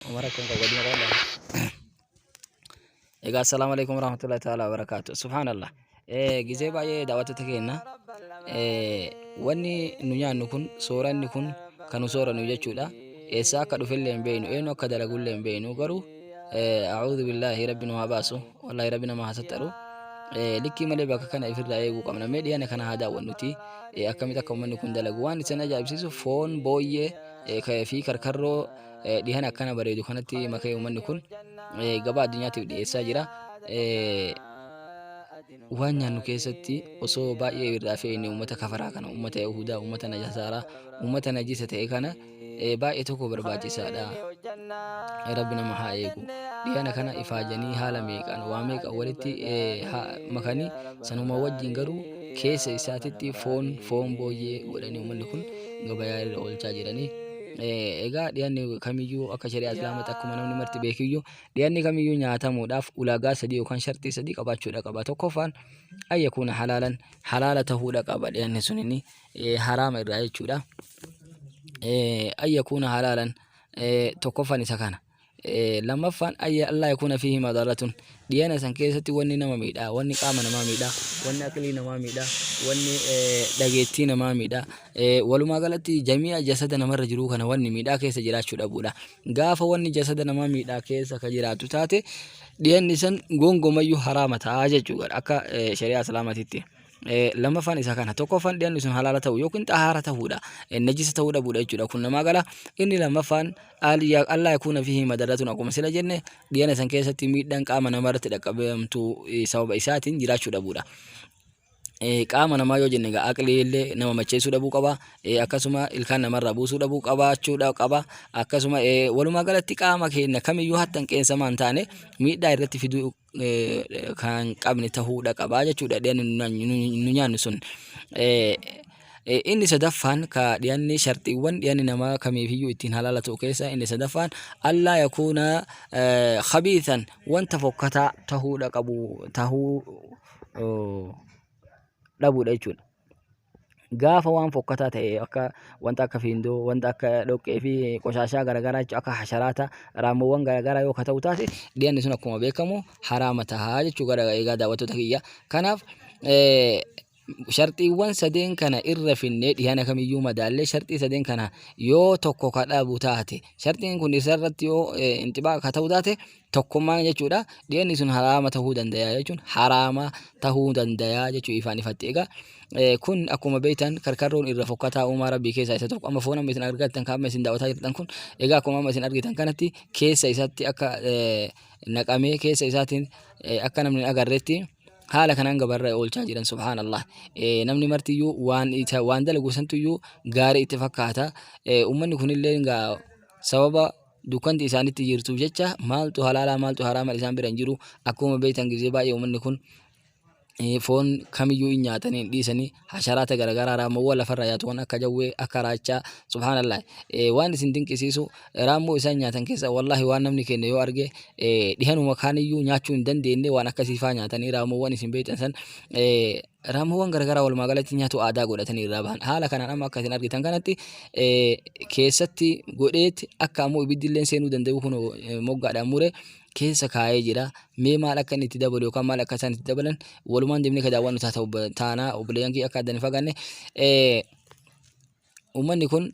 Umar akkam qabu gaduma qabadha. Egaa assalaamu alaikum warahmatullahi ta'ala wabarakaatu. Subhaanallah. Gizee baay'ee daawwattoota keenya wanni nu nyaannu kun sooranni kun kan nu soorannu jechuudha. Eessaa akka dhufellee hin beeknu, eenyu akka dalagullee hin beeknu garuu a'uudhu billaahi rabbi nu haa baasu. Wallaahi rabbi nama haa sattaru. Likkii malee bakka kana ifirraa eeguu qabna. Mee dhiyana kana haa daawwannuti. Akkamitti akka uummanni kun dalagu waan isin ajaa'ibsiisu foon booyyee fi karkarroo dhihana akkana bareedu kanatti makee uummanni kun gabaa addunyaatiif dhiyeessaa jira. Waan nyaannu keessatti osoo baay'ee irraa fe'ine uummata kafaraa kana, uummata Yahudaa, uummata Nasaaraa, uummata najisa ta'e kana baay'ee tokko barbaachisaadha. Rabbi nama haa eegu. Dhihana kana ifaajanii haala meeqaan waa meeqa walitti makanii sanuma wajjin garuu keessa isaatitti foon foon booyyee godhanii uummanni kun gabayaa irra oolchaa jiranii. Egaa dhiyaanni kamiyyuu akka shari'aa islaamatti akkuma namni marti beekiyyuu dhiyaanni kamiyyuu nyaatamuudhaaf ulaagaa sadii yookaan sharxii sadii qabaachuudha qaba. Tokkoffaan ayyakuuna halaalan halaala ta'uudha qaba dhiyaanni sunini haraama irraa jechuudha. Ayyakuuna halaalan tokkoffaan isa kana. Lammaffaan allaa yakuuna fiihi madaratun dhiyana san keessatti wanni nama miidhaa, wanni qaama namaa miidhaa, wanni aqlii namaa miidhaa, wanni dhageettii namaa miidhaa, walumaa galatti jami'a jasada namarra jiruu kana wanni miidhaa keessa jiraachuu dhabuudha. Gaafa wanni jasada namaa miidhaa keessa ka jiraatu taate dhiyanni san gongomayyuu haraama ta'a jechuudha akka shari'aa islaamatitti. Lammaffaan isa kana. Tokkoffaan dhiyanni sun halaala ta'u yookiin xahaara ta'uudha, najisa ta'uu dhabuudha jechuudha. Kun namaa gala. Inni lammaffaan allaa yakuuna fiihi madaratun akkuma sila jenne dhiyana san keessatti miidhaan qaama namaa irratti dhaqqabamtu sababa isaatiin jiraachuu dhabuudha. Qaama namaa yoo jenne egaa aqlii illee nama macheessuu dhabuu qaba. Akkasuma ilkaan namarraa buusuu dhabuu qabaachuudha qaba. Akkasuma walumaa galatti qaama keenya kamiyyuu hattan qeensamaa hin taane miidhaa irratti fiduu kan qabne tahuudha qaba jechuudha dhiyanni nu nyaannu sun. Inni sadaffaan ka dhiyanni sharxiiwwan dhiyanni namaa kamiifiyyuu ittiin halaala ta'u keessaa inni sadaffaan allaa yakuuna khabiithan wanta fokkataa tahuudha qabu tahuu dhabuudha jechuudha. Gaafa waan fokkataa ta'e akka wanta akka fiindoo, wanta akka dhoqqee fi qoshaashaa garaagaraa jechuudha akka hasharaata raammoowwan garaagaraa yoo ka ta'u taate dhiyanni sun akkuma beekamu haraama tahaa jechuu gara egaa daawwattoota kiyya. Kanaaf sharxiiwwan sadeen kana irra finnee dhihana kamiyyuu madaallee sharxii sadeen kana yoo tokko ka dhabu taate sharxiin kun isarratti yoo inxibaa ka ta'u taate tokkummaan jechuudha dhiyanni sun haraama tahuu dandaya jechuun haraama tahuu dandaya jechuu ifaan ifatti. Egaa kun akkuma beektan karkarroon irra fokkataa uumaa rabbii keessaa isa tokko. Amma foon amma isin argattan kan amma isin daawwataa jirtan kun egaa akkuma amma isin argitan kanatti keessa isaatti akka naqamee keessa isaatiin akka namni hin agarretti haala kanaan gabarra oolchaa jiran. Subhaanallah, namni martiyyuu waan isa waan dalagu santuyyuu gaarii itti fakkaata. Ummanni kunillee egaa sababa dukkanti isaanitti jirtuuf jecha maaltu halaalaa maaltu haraama isaan bira hin jiru. Akkuma beektan gizee baay'ee uummanni kun foon kamiyyuu hin nyaatanii hin dhiisanii hasharaata garaagaraa raammoowwan lafarra yaatu waan akka jawwee akka raachaa. Subhaanallah, waan isin dinqisiisu raammoo isaan nyaatan keessa wallaahi waan namni keenya yoo arge dhihanuma kaaniyyuu nyaachuu hin dandeenye waan akkasii faa nyaatanii raammoowwan isin beektan san raammoowwan garaagaraa walumaa galatti nyaatu aadaa godhatanii irraa bahan. Haala kanaan amma akka isin argitan kanatti keessatti godheetti akka ammoo ibiddi illee seenuu danda'u kun moggaadhaan mure keessa kaa'ee jira. Mee maal akka inni itti dabalu yookaan maal akka isaan itti dabalan walumaan deemnee ka daawwannu taata taanaa obboleeyyan kiyya akka addaan hin fagaanne. Uummanni kun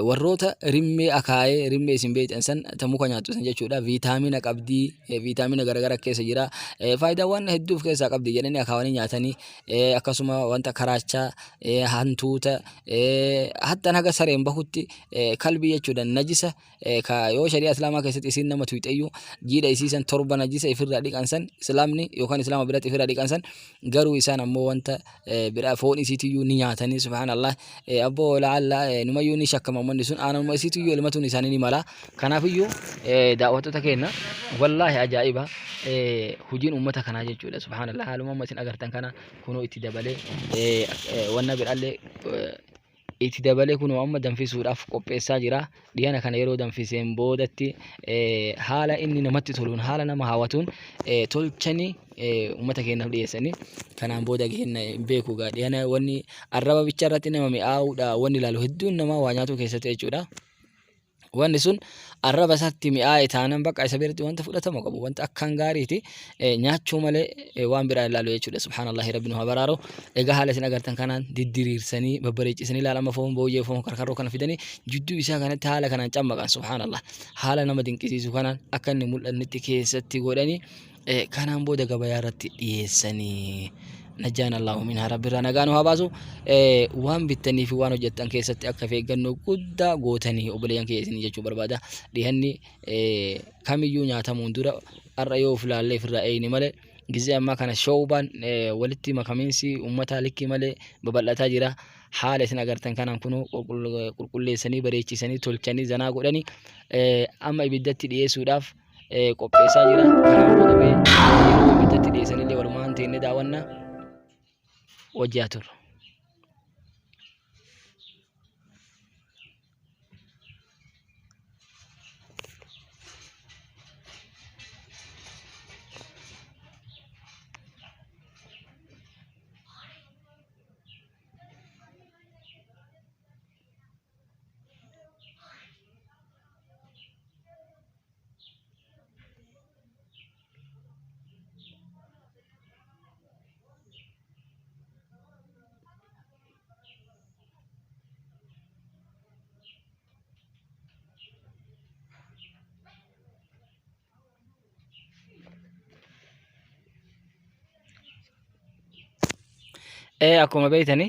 warroota rimmee akaayee rimmee isin beektan san ta muka nyaattu san jechuudha. Viitaamina qabdii, viitaamina garagara keessa jira, faayidaawwan hedduu of keessaa qabdi jedhanii akaawanii nyaatanii akkasuma wanta karaachaa, hantuuta, hattan haga sareen bahutti kalbii jechuudha najisa ka yoo shari'aa islaamaa keessatti isiin nama tuyxeyyuu jiidha isii san torba najisa ifirraa dhiqan san islaamni yookaan islaama biratti ifirraa dhiqan san garuu isaan ammoo wanta biraa foon isiitiyyuu ni nyaatanii. Subhaanallah, abboo la'alla numayyuu ni shakkama ummanni sun aananuma isiitiyyuu elmatuun isaanii ni mala. Kanaafiyyuu daawwattoota keenya wallaahi ajaa'iba hujiin ummata kanaa jechuudha. Subhaanallah, haaluma amma isin agartan kana kunoo itti dabalee wanna biraallee itti dabalee kunoo amma danfisuudhaaf qopheessaa jira. Dhiyana kana yeroo danfiseen boodatti haala inni namatti toluun haala nama hawwatuun tolchanii uummata keenyaaf dhiyeessanii kanaan booda keenya hin beeku gaa dhiyana wanni arraba bicha irratti nama mi'aawudha wanni ilaalu hedduun namaa waa nyaatuu keessatti jechuudha. Wanni sun arraba isaatti mi'aaye taanan bakka isa biratti wanta fudhatama qabu wanta akkaan gaariiti nyaachuu malee waan biraa hin laalu jechuudha. Subhaanallahi rabbi nu haa baraaru. Egaa haala isin agartan kanaan diddiriirsanii babbareechisanii ilaala amma foon booyyee foon karkarroo kana fidanii jidduu isaa kanatti haala kanaan cammaqan subhaanallah. Haala nama dinqisiisu kanaan akka inni mul'annitti keessatti godhanii Kanaan booda gabayaa irratti dhiyeessanii najjaan Allahu minhaa rabbi irraa nagaa nu haa baasu. Waan bittanii fi waan hojjettan keessatti akka of eeggannoo guddaa gootanii obboleeyyan kiyya isinii jechuu barbaada. Dhihanni kamiyyuu nyaatamuun dura har'a yoo of ilaallee ofirraa eeyne malee gizee ammaa kana showbaan walitti makamiinsi uummataa likkii malee babal'ataa jira. Haala isin agartan kanaan kunoo qulqulleessanii bareechisanii tolchanii zanaa godhanii amma ibiddatti dhiyeessuudhaaf qopheessaa jira. Kanaan booda mee yeroo ibiddatti dhiyeessanillee walumaan teennee daawwanna wajji haa turru. Ee akkuma beektani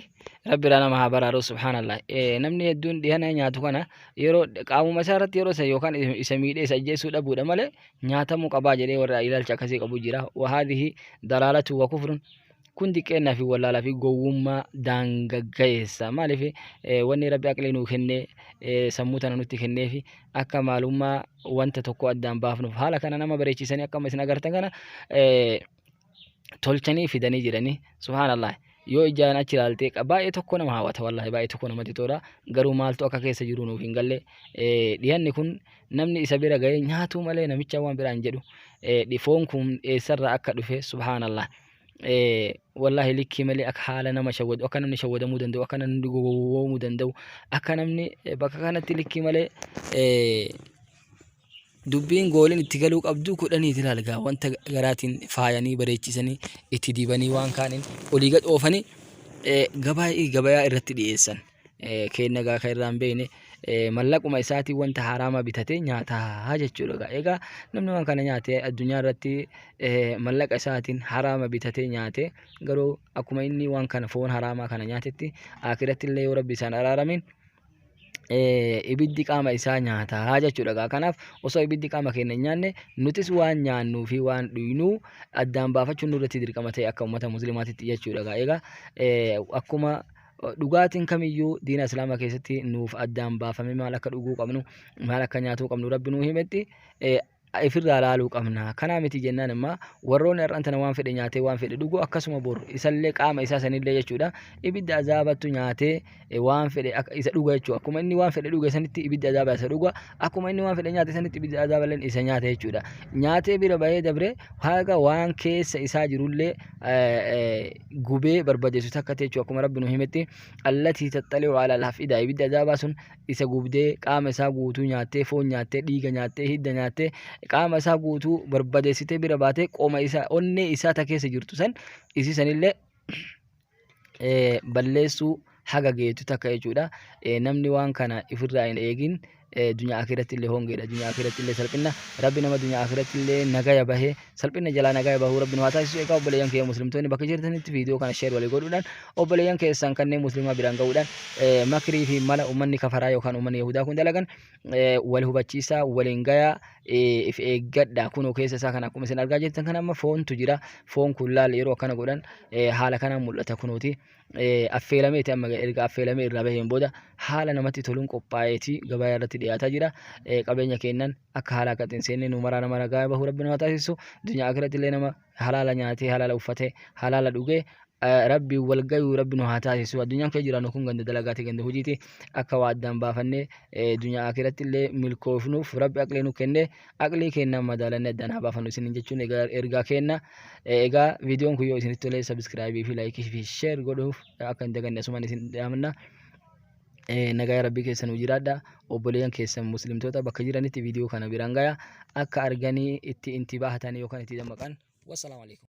rabbi irraa nama haa baraaru subhaanallah. Ee namni hedduun dhihana nyaatu kana yeroo qaamuma isaa irratti yeroo isa yookaan isa miidhee isa ajjeesuu dhabuudha malee nyaatamuu qabaa jedhee warra ilaalcha akkasii qabu jira. Wahaadhihi dalaalatu wa kufrun kun diqqeennaa fi wallaalaa fi gowwummaa daangaggayeessa. Maaliif wanni rabbi aqlii nuu kennee sammuu tana nutti kenneefi akka maalummaa wanta tokko addaan baafnuuf haala kana nama bareechisanii akkama isin agartan kana tolchanii fidanii jiranii subhaanallah yoo ijaan achi ilaalte baay'ee tokko nama hawwata wallahi baay'ee tokko namatti tola garuu maaltu akka keessa jiru nuuf hin galle dhiyanni kun namni isa bira ga'ee nyaatuu malee namicha waan biraa hin jedhu foon kun eessarraa akka dhufe subhaanallah wallahi likkii malee akka haala nama shawwadu akka namni shawwadamuu danda'u akka namni gowwoomuu danda'u akka namni bakka kanatti likkii malee Dubbiin gooliin itti galuu qabdu kudhaniiti ilaal gaa wanta garaatiin faayanii bareechisanii itti dibanii waan kaaniin olii gad oofanii gabaa gabayaa irratti dhiyeessan. Keenna gaa kan irraa hin beekne mallaquma isaatiin wanta haraamaa bitatee nyaataa jechuudha gaa. Egaa namni waan kana nyaate addunyaa irratti mallaqa isaatiin haraama bitatee nyaate garuu akkuma inni waan kana foon haraamaa kana nyaatetti akiratti illee yoo rabbi isaan araaramin ibiddi qaama isaa nyaata jechuudha. Egaa kanaaf osoo ibiddi qaama keenya hin nyaanne nutis waan nyaannuu fi waan dhuynuu addaan baafachuun nurratti dirqama ta'e akka uummata musliimaatitti jechuudha. Egaa egaa akkuma dhugaatiin kamiyyuu diina islaamaa keessatti nuuf addaan baafame maal akka dhuguu qabnu maal akka nyaatuu qabnu rabbi nuu himetti ifirraa laaluu qabna. Kanaa miti jennaan immaa warroonni har'aan tana waan fedhe nyaatee waan fedhe dhugu akkasuma bor isallee qaama isaa sanillee jechuudha ibidda azaabattu nyaatee waan fedhe isa dhuga jechuudha. Akkuma inni waan fedhe dhuge sanitti ibidda azaabaa isa dhuga. Akkuma inni waan fedhe nyaate sanitti ibidda azaaballeen isa nyaata jechuudha. Nyaatee bira bahee dabre haga waan keessa isaa jirullee gubee barbadeessu takka jechuudha. Akkuma rabbi nu himetti allatii taxxali'u ala al-af'ida ibidda azaabaa sun isa gubdee qaama isaa guutuu nyaattee foon nyaattee dhiiga nyaattee hidda nyaattee qaama isaa guutuu barbadeessitee bira baatee qoma isaa onnee isaa ta keessa jirtu san isii sanillee balleessuu haga geetu takka jechuudha. Namni waan kana ifirraa hin eegin dunyaa akiratti illee hongeedha dunyaa akiratti illee salphinna rabbi nama dunyaa akiratti illee nagaya bahee salphinna jalaa nagaya bahuu rabbi nu haa taasisu egaa obboleeyyan kiyya muslimtoonni bakka jirtanitti viidiyoo kana sheer walii godhuudhaan obboleeyyan keessan kanneen muslimaa biraan ga'uudhaan makrii fi mala ummanni kafaraa yookaan ummanni yahudaa kun dalagan wal hubachiisaa waliin gayaa if eeggadha kunoo keessa isaa kana akkuma isin argaa jirtan kana amma foontu jira foon kun laal yeroo akkana godhan haala kanaan mul'ata kunooti affeelameeti amma erga affeelamee irraa baheen booda haala namatti toluun qophaa'eeti gabaa irratti dhiyaataa jira qabeenya keennan akka haala akka hin seenne nu maraa nama ragaa bahu rabbi nu haa taasisu dunyaa akiratti illee nama halaala nyaatee halaala uffatee halaala dhugee rabbi wal gayuu rabbi nu haa taasisu addunyaan kee jiraannu kun ganda dalagaati ganda hojiiti akka waa addaan baafannee dunyaa akiratti illee milkoofnuuf rabbi aqlii nu kenne aqlii keennaan madaalannee addaan haa baafannu isiniin jechuun egaa ergaa keenna egaa viidiyoon kun yoo isinitti tole sabiskiraayibii fi laayikii fi sheer godhuuf akka hin daganne asumaan isin dhaamna. Nagaya Rabbii keessa nu jiraadha. Obboleeyyan keessan muslimtoota bakka jiranitti viidiyoo kana biraan gaya, akka arganii itti intibaahatan yookaan itti dammaqan. Wassalaamu alaikum.